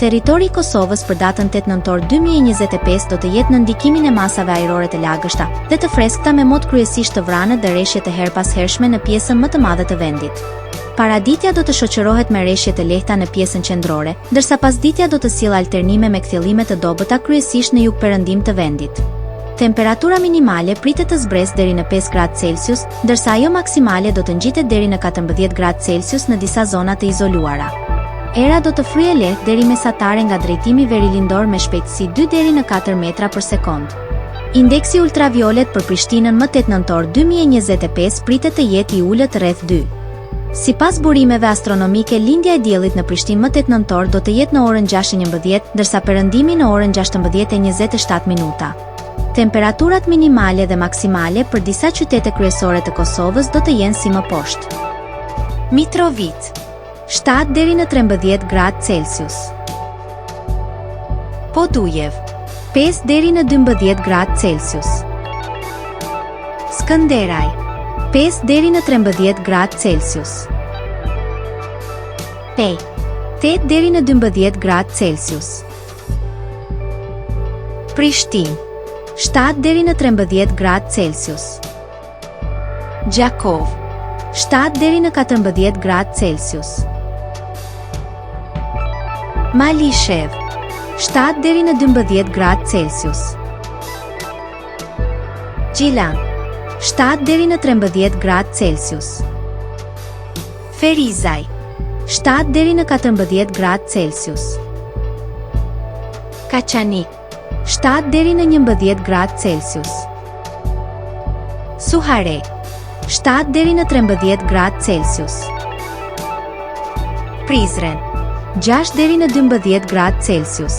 Territori i Kosovës për datën 8 nëntor 2025 do të jetë nën ndikimin e masave ajrore të lagështa dhe të freskëta me mot kryesisht të vranët dhe reshje të herëpashershme në pjesën më të madhe të vendit. Paraditja do të shoqërohet me reshje të lehta në pjesën qendrore, ndërsa pasditja do të sjellë alternime me kthjellime të dobëta kryesisht në jugperëndim të vendit. Temperatura minimale pritet të zbresë deri në 5 gradë Celsius, ndërsa ajo maksimale do të ngjitet deri në 14 gradë Celsius në disa zona të izoluara. Era do të fryjë lehtë deri mesatare nga drejtimi verilindor me shpejtësi 2 deri në 4 metra për sekondë. Indeksi ultraviolet për Prishtinën më 8 nëntor 2025 pritet të jetë i ulët rreth 2. Sipas burimeve astronomike lindja e diellit në Prishtinë më 8 nëntor do të jetë në orën 6:11, ndërsa perëndimi në orën 16:27 minuta. Temperaturat minimale dhe maksimale për disa qytete kryesore të Kosovës do të jenë si më poshtë. Mitrovicë, 7 deri në 13 gradë Celsius. Podujevë, 5 deri në 12 gradë Celsius. Skënderaj, 5 deri në 13 gradë Celsius. Pejë, 8 deri në 12 gradë Celsius. Prishtinë, 7 deri në 13 gradë Celsius. Gjakovë, 7 deri në 14 gradë Celsius. Malishevë, 7 deri në 12 gradë Celsius. Gjilan, 7 deri në 13 gradë Celsius. Ferizaj, 7 deri në 14 gradë Celsius. Kaçanik, 7 deri në 11 gradë Celsius. Suharekë, 7 deri në 13 gradë Celsius. Prizren, 6 deri në 12 gradë Celsius.